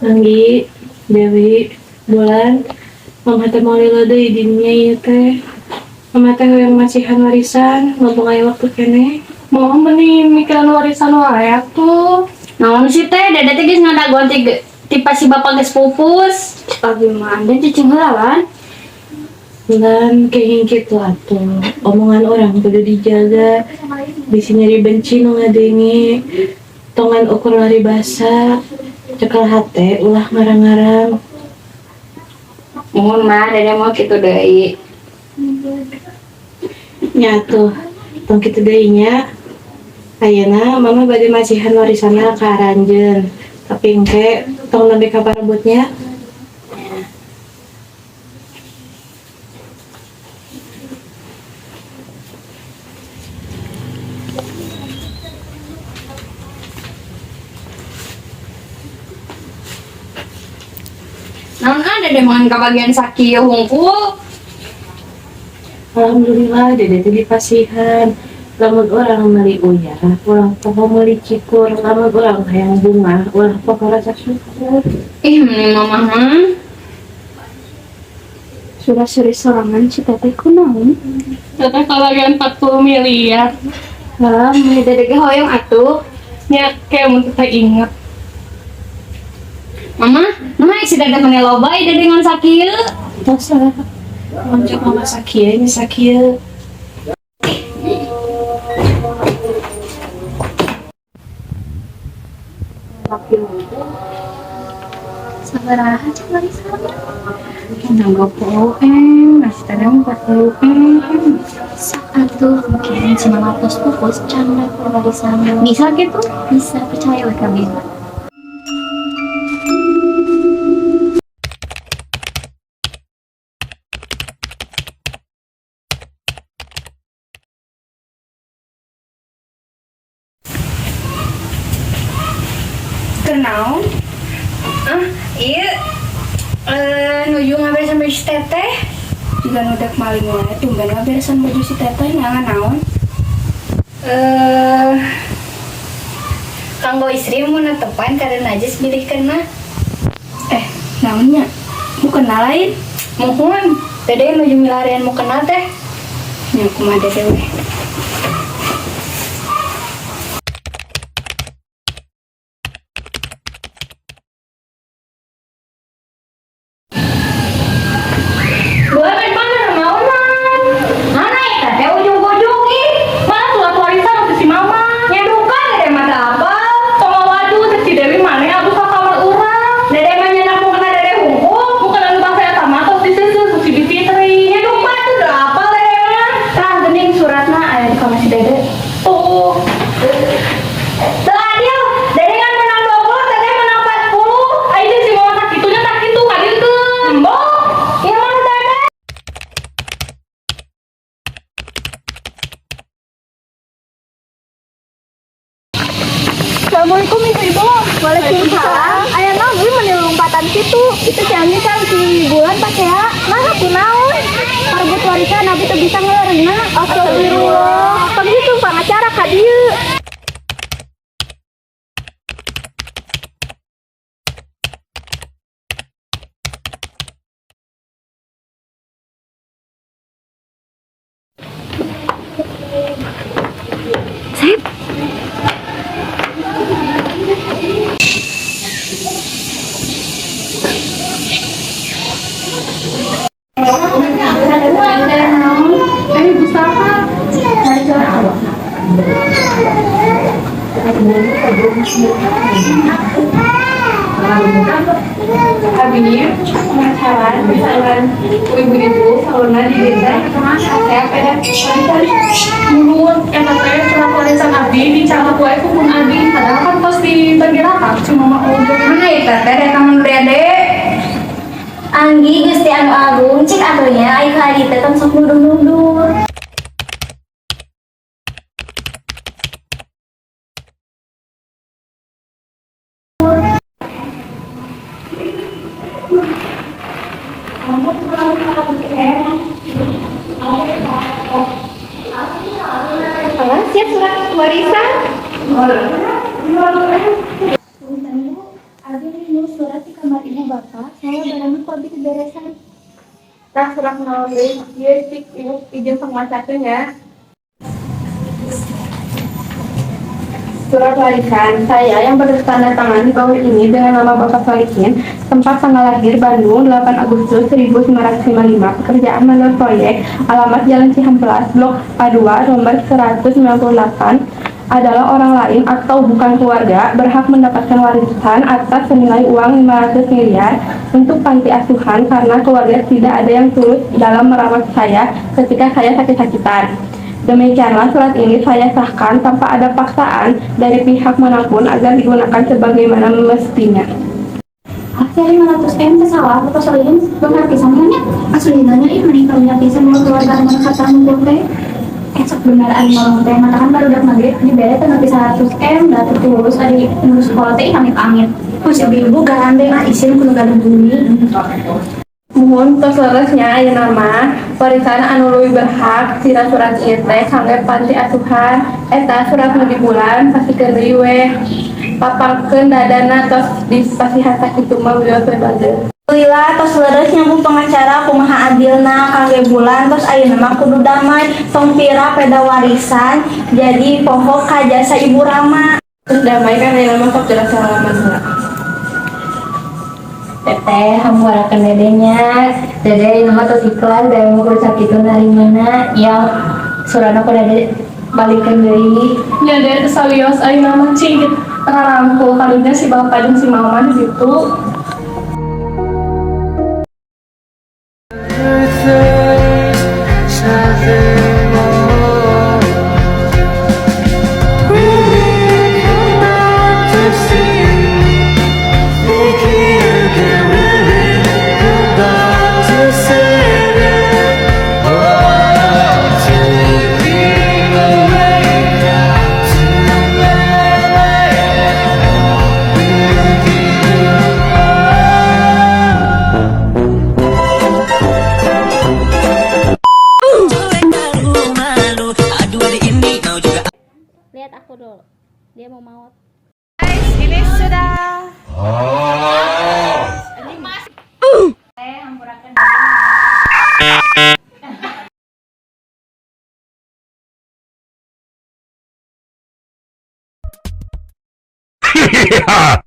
Anggi, Dewi, Bulan, Mama teh mau lila deui di dinya ieu teh. Mama teh hoyong masihan warisan, mumpung aya waktu keneh. Mama meni mikiran warisan wae atuh. Naon sih teh, dede teh geus ngadagoan ti pas si bapak geus pupus. Abi mah dan cicing heula lan. Bulan kenging kitu atuh. Omongan orang kudu dijaga. Bisi nyeri benci nu ngadenge. Tong ngan ukur lari basa. Cekel hate ulah ngarang-ngarang. Muhun mah, dede mau kitu deui. Nya atuh, tong kitu deui nya. Ayeuna mama bade masihan warisanna ka aranjeun. Tapi engke tong nepi ka parebutnya. Naon ah, dede mah kabagian sakieu hungkul. Alhamdulillah dede teh dipasihan. Lamun urang meuli uyah, ulah poho meuli cikur. Lamun urang hayang bungah, ulah poho rasa syukur. Ih, meni mama mah. Sura-suri sorangan si teteh kunaon? Teteh kabagian 40 miliar. Lah, meni dede ge hoyong atuh. Nya kayak mun teteh inget. Mama, mama si dede meni loba ieu dede ngan sakieu. Tos lah. Mun cek mama sakieu nya sakieu. Sabaraha cek warisan? Menang 20 M, nasi tadi 40 M. Sok atuh mungkin si mama tos pupus canda warisan. Bisa gitu? Bisa, percaya we kabeh. Kenal? Ah, iya. Nuju ngaberesan baju si teteh. Juga nu dek maling wae tumben ngaberesan baju si teteh nyangan naon? Eh, kanggo istri mun netepan karena najis bilih kena. Naonnya? Mukena lain? Muhun, dede nuju milarian mukena teh. Nya kumaha dede we. Bulan rek mana naonan? Mana eta teh ujung-ujung ih. Mana surat warisan untuk si mama? Nyadukan dede mah teu apal. Tong waduh cek si Dewi maneh abus ka kamar urang. Dede mah nyenak mukena dede hungkul. Bukan anu bangsa eta mah tos diseuseut ku si Bi Fitri. Nyadukan tuh teu apal dede mah. Tah geuning suratna aya di kamar si dede. Tuh. Teu adil. Dede kan menang 20, teteh menang 40. Ayo si mama sakitunya tak kitu kadiekeun. Embok. Ieu mah dede. Assalamualaikum ibu-ibu. Waalaikumsalam. Aya naon ieu meni lompatan kitu? Itu si Anggi kan si bulan pasea. Nah, kunaon? Parebut warisan abi teu bisa ngeureuna. Astagfirullah. Panggitu pangacara ka dieu. Ibu saha? Abi penasaran misalkan ibu-ibu sauna di desa saya pada warisan Muhun eta teh surat warisan abi dicabut wae ku pun abi padahal kan tos dibagi rata cuma mama oge. Mana eta teh dede kamu dede. Anggi Gusti anu agung cik atunya ai ka dieu teh tong sok nuduh-nuduh. Alah, siap surat warisan. Punten Bu, abi nih surat ti diberesan. Tah, surat naon deui? Ieu, cik, Ibu izin sok macakeun ya. Surat warisan saya yang bertanda tangan di bawah ini dengan nama Bapak Solikin, tempat tanggal lahir Bandung 8 Agustus 1955, pekerjaan mandor proyek, alamat Jalan Cihampelas, Blok A2, nomor 198, adalah orang lain atau bukan keluarga berhak mendapatkan warisan atas senilai uang 500 miliar untuk panti asuhan karena keluarga tidak ada yang tulus dalam merawat saya ketika saya sakit-sakitan. Demikianlah surat ini saya sahkan tanpa ada paksaan dari pihak manapun agar digunakan sebagaimana mestinya. Akhirnya 500 M teh salah, Bapak Solihin bener pisan nya. Aslina nya ih, mending karunya pisan mun keluarga mun kata ngumpul teh. Esok bener ari ngomong teh, matakan barudak mah ge dibere teh nepi 100 M da teu tulus ari ngurus sekolah teh, ih, amit-amit. Mas, ibu-ibu garandeng ah, isin kudu gaduh bumi. Muhun, tos leresnya ayeuna mah warisan anu leuwih berhak tina surat ieu teh kangge panti asuhan. Eta surat nu di bulan, pasikeun deui we, papangkeun dadana. Tos dipasihan sakitu mah, wios we bageur. Alhamdulillah, tos leres nya, Bu pengacara. Kumaha adilna kangge bulan. Tos ayeuna mah kudu damai, tong pira peda warisan jadi poho ka jasa Ibu Rama. Terus damai kan ayeuna mah, sok jelas salaman heula. Teteh, hampurakeun dedenya. Dede ini mah tos ikhlas dari mau sakitu narimana yang suratna ku Dede balikeun deui. Nya, Dede, teu sawios ayeuna mah, cing rarangkul kadunya si bapak jeung si mama di situ. There's nothing more. Really come back to see. Thinking again, really come back to say it. Oh, taking away to my life. Will give you up. Lihat aku dulu. Dia mau maut. Ini sudah. Teh, hampurakeun. Yeah!